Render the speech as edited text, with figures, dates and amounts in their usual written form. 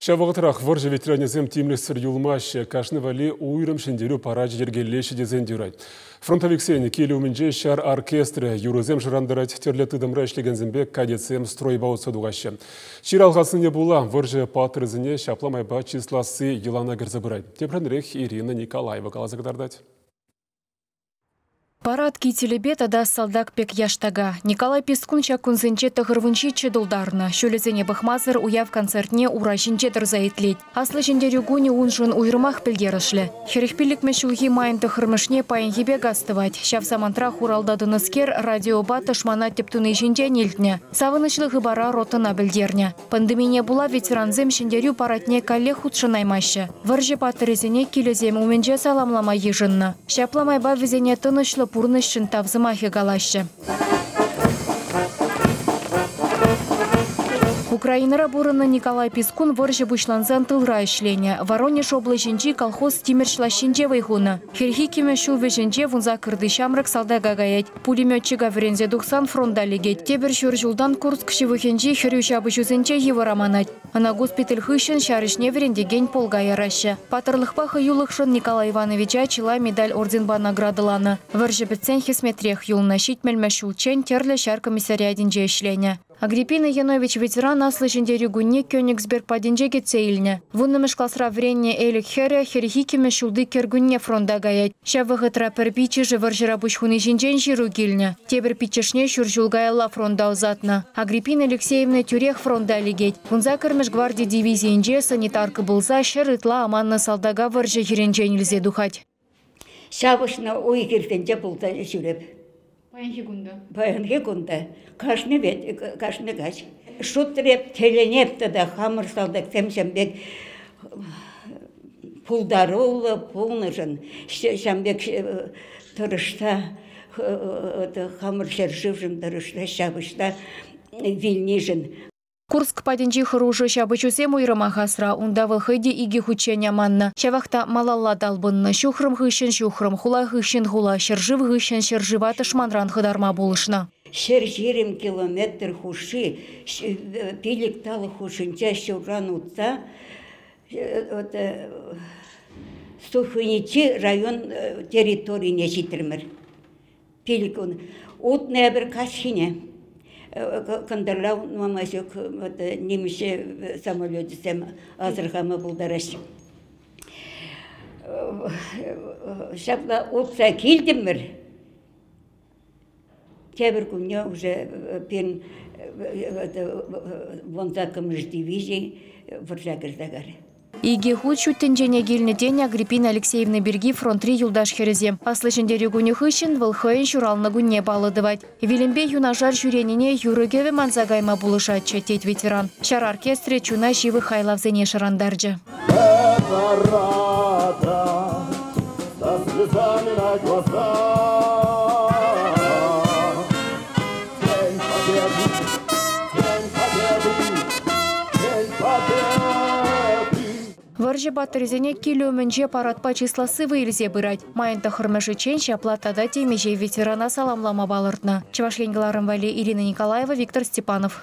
Ҫав вӑхӑтрах вӑрҫӑ ветеранӗсем тимлӗхсӗр юлмаҫҫӗ, кашни валли уйрӑм ҫӗнтерӳ парачӗ йӗркелеҫҫӗ тесен те юрать. Фронтовиксен кил умӗнче ҫар оркестрӗ юрӑсем шӑрантарать, тӗрлӗ тытӑмра ӗҫлекенсемпе кадетсем стройпа утса тухаҫҫӗ. Чир алхаснине пула вӑрҫӑ паттӑрӗсене ҫапла майпа чысласси йӑлана кӗрсе пырать. Тепринрех Ирина Николаева каласа кӑтартать. Парад кителӗпе тата салтак пек яштака. Николай Пискун ҫак кунсенче 97 тултарнӑ. Ҫулӗсене пӑхмасӑр уяв концертне ура ҫинче тӑрса итлет. Аслӑ Ҫӗнтерӳ кунӗ уншӑн уйрӑмах пӗлтерӗшлӗ. 45-мӗш ҫулхи майӑн 9-мӗшне паянхи пек астӑвать. Ҫав самантра хуралта тӑнӑскер радиопа тӑшмана тӗп туни ҫинчен илтнӗ. Савӑнӑҫлӑ хыпара ротӑна пӗлтернӗ. Пандемине пула ветерансем Ҫӗнтерӳ парадне каллех хутшӑнаймаҫҫӗ. Вӑрҫӑ паттӑрӗсене килӗсем умӗнче саламлама йышӑннӑ. Ҫапла майпа вӗсене тӑнӑҫлӑ пурнӑҫшӑн тав сӑмахӗ калаҫҫӗ. Украинӑра пурӑннӑ Николай Пискун вӑрҫӑ пуҫлансан тылра ӗҫленӗ. Воронеж облаҫӗнчи колхоз тимӗрҫ лаҫҫинче вӑй хунӑ. Хӗрхи кимӗ ҫул вӗҫӗнче 18-ти ҫамрӑк салтака каять. Пулеметчика вӗренсе тухсан фронта лекет. Тепӗр ҫур ҫултан Курск ҫывӑхӗнчи хӗрӳ ҫапӑҫусенче йывӑр аманать. Ӑна госпиталь хыҫҫӑн ҫар ӗҫне вӗрентекен полка яраҫҫӗ. Паттӑрлӑхпа хӑюлӑхшӑн Николай Ивановича чылай медаль-орденпа наградӑланӑ. Вӑрҫӑ пӗтсен хӗсметрех юлнӑ. 70-мӗш ҫулччен тӗрлӗ ҫар комиссариатӗнче ӗҫленӗ. Агриппина Янович ветеран Аслӑ Ҫӗнтерӳ кунне Кёнигсберг патӗнче кӗтсе илнӗ. 10-мӗш класра вӗреннӗ Элӗк хӗрӗ 42-мӗш ҫулти кӗркунне фронта каять. Ҫав вӑхӑтра пӗр пиччӗшӗ вӑрҫӑра пуҫ хуни ҫинчен ҫыру килнӗ. Тепӗр пиччӗшне ҫур ҫул каялла фронта ӑсатнӑ. Агриппина Алексеевна тӳрех фронта лекет. 18-мӗш гварди дивизийӗнче санитарка пулса 100 ытла аманнӑ салтака вӑрҫӑ хирӗнчен илсе тухать. Ҫапӑҫнӑ уй-хирсенче пулса ҫӳреп. Паянхи кунта? Паянхи кунта. Кашни кашни каҫ. Шутреп, тӗлӗнеп тата хамӑр салтаксем ҫам пек пултаруллӑ пулнӑшӑн, ҫам пек тӑрӑшса, хамӑр ҫӗршывшӑн тӑрӑшса ҫапӑҫса вилнишӗн. Курск патӗнчи хӑрушӑ ҫапӑҫусем уйрӑмах асра. Унта вӑл хӑй те 2 хутчен аманнӑ. Ҫавах та малалла талпӑннӑ. Ҫухрӑм хыҫҫӑн ҫухрӑм, хула хыҫҫӑн хула, ҫӗршыв хыҫҫӑн ҫӗршыва тӑшманран хӑтарма пулӑшнӑ. 120 километр хушши, 5 талӑк хушшинче ҫурран утса Сухиничи район территорине ҫитрӗмӗр. 5 кун. Утнӑ эпир каҫхине. Кӑнтӑрла утма ҫук, нимӗҫ самолечӗсем асӑрхама пултараҫҫӗ. Ҫапла утса килтӗмӗр. Тепӗр кунне уже пирӗн 18-мӗш дивизи вӑрҫа кӗрсе карӗ. 2 хут ҫут тӗнчене килнӗ тенӗ Агриппина Алексеевна пирки фронтри юлташ хӗрӗсем. Аслӑ Ҫӗнтерӳ кунӗ хыҫҫӑн вӑл хӑйӗн ҫуралнӑ кунне паллӑ тӑвать. Вилӗмпе юнашар ҫӳренине юрӑ-кӗвӗ манса кайма пулӑшатчӗ, тет ветеран. Ҫар оркестрӗ чуна ҫывӑх хайлавсене шӑрантарчӗ. Вӑрҫӑ паттӑрӗсене кил умӗнче парадпа чысласси вӑй илсе пырать. Майӑн 9-мӗшӗччен ҫапла тата темиҫе ветерана саламлама палӑртнӑ. Чӑваш Ен кӑларӑм валли Ирина Николаева, Виктор Степанов.